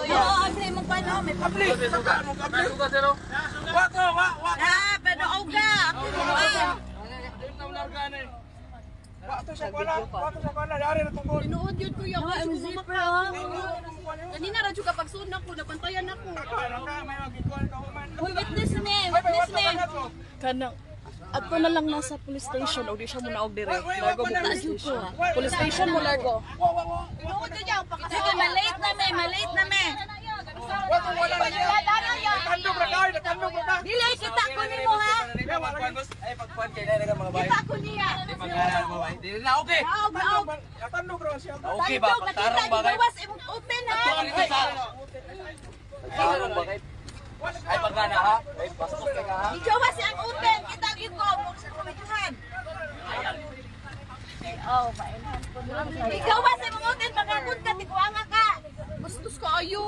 Oo, abli mo pa no. May Abli, saka mo abli. Wa ko, wa, wa. Ah, pero oga. Ah. Wa to sa kuala, wa to sa kuala, dari na tungkol. Tinuod yun, kuya. No, ang zipper oh. Kanina ra jud kapag suod nako, nabantayan ako. Ka may magikuan ka human. Uy, witness me, Ay, may witness wa me. to ka. Kanang adto na lang nasa police station o di siya mo naog dire. Largo mo police station. Police station mo largo. Wa, wa, wa. Tinuod yun niya, Sige, malate na me, malate na me. Wa to wala na niya. Tandog ra kay, tandog ra ka. Dili kita ko nimo ha. Ay, pagkuhan kay na mga babae. Kita ko niya. Pagkana mga babae. Dili na okay. Naog, naog. Tandog ra siya. Okay ba? Tandog, nakita Pagtarong ba kay? gigawas imong open ha. Dito sa Pagtarong ba kay? Ay, pagkana ha? Ay, bastos ka ha? Gigawas ang open, kita gyud ko sa komedyohan. Oh, mainhan ko. Gigawas imong open, magabot ka, tiguanga ka. Bastos ka ayo.